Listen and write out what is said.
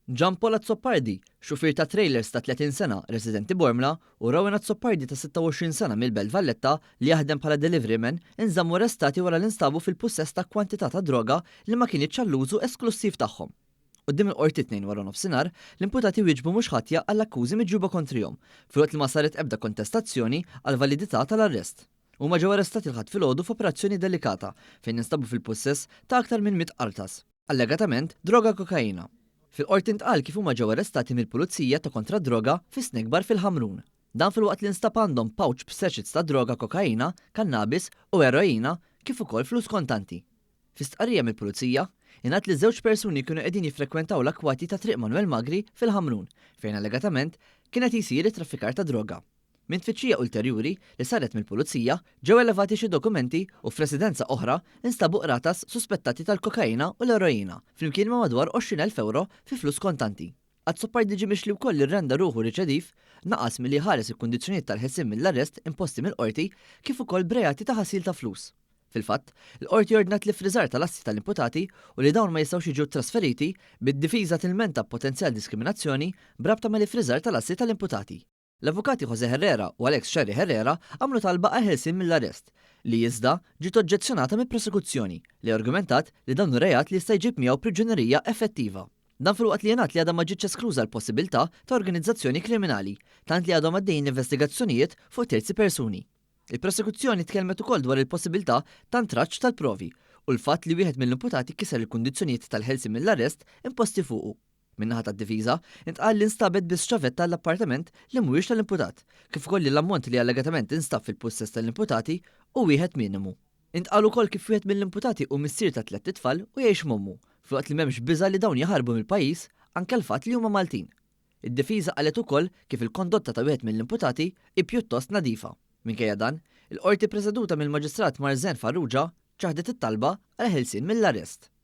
Gian Paul Azzopardi, xufier ta' trailers ta' 30 sena residenti Bormla u Rowan Azzopardi ta' 26 sena mill-Belt Valletta li jaħdem bħala delivery man inżammu arrestati wara li nstabu fil-pussess ta' kwantità ta' droga li ma kinitx għall-użu esklussiv tagħhom. Quddiem il-Qorti t-Tnejn waranofsinhar, l-imputati wieġbu mhux ħatja għall-akkużi miġjuba kontrihom, filwaqt li ma saret ebda kontestazzjoni għall-validità tal-arrest. Huma ġew arrestati l-Ħadd filgħodu f'operazzjoni delikata fejn instabu fil-pussess ta' aktar minn 100 qartas, allegatament droga kokaina. Fil-Qorti ntqal kif huma ġew arrestati mill-Pulizija ta' kontra d-droga fi snack bar fil-Ħamrun. Dan filwaqt li nstab għandhom pouch b'sachets ta' droga kokaina, kannabis u eroina kif ukoll flus kontanti. Fi stqarrija mill-Pulizija, ingħad li ż-żewġ persuni kienu qegħdin jiffrekwentaw l-akkwati ta' Triq Manuel Magri fil-Ħamrun fejn allegatament kien qed jsir it-traffikar ta' droga. Minn tfittxija ulterjuri li saret mill-Pulizija, ġew elevati xi dokumenti u f'residenza oħra nstabu qratas suspettati tal-kokaina u l-eroina, flimkien ma' madwar 20,000 ewro fi flus kontanti. Azzopardi ġie mixli wkoll li rrenda ruħu riċediv, naqas milli jħares il-kundizzjonijiet tal-ħelsien mill-arrest imposti mill-Qorti kif ukoll b'reati ta' ħasil ta' flus. Fil-fatt, il-Qorti ordnat l-iffriżar tal-assi tal-imputati u li dawn ma jistgħux jiġu ttrasferiti, bid-difiża tilmenta b'potenzjal diskriminazzjoni b'rabta mal-iffriżar tal-assi tal-imputati. L-avukati José Herrera u Alex Scerri Herrera għamlu talba għall-ħelsien mill-arrest, li iżda ġiet oġġezzjonata mill-prosekuzzjoni, li argumentat li dan hu reat li jista' jġib miegħu priġunerija effettiva. Dan filwaqt li jingħad li għadha ma ġietx eskluża l-possibilità ta' organizzazzjoni kriminali, tant li għadhom għaddejjin investigazzjonijiet fuq terzi persuni. Il-prosekuzzjoni tkellmet ukoll dwar il-possibilità ta' ntraċċ tal-provi u l-fatt li wieħed mill-imputati kiser il-kundizzjonijiet tal-ħelsien mill-arrest imposti fuqu. Min-naħa tad-difiża, intqal li nstabet biss ċavetta għall-appartament li mhuwiex tal-imputat, kif ukoll li l-ammont li allegatament instab fil-pussess tal-imputati hu wieħed minimu. Intqal ukoll kif wieħed mill-imputati hu missier ta' tlett itfal u jgħix m'ommu, filwaqt li m'hemmx biża' li dawn jaħarbu mill-pajjiż anke għall-fatt li huma Maltin. Id-difiża qalet ukoll kif il-kondotta ta' wieħed mill-imputati hi pjuttost nadifa. Minkejja dan, il-Qorti preseduta mill-Maġistrat Marzen Farrugia ċaħdet it-talba għall-ħelsien mill-arrest.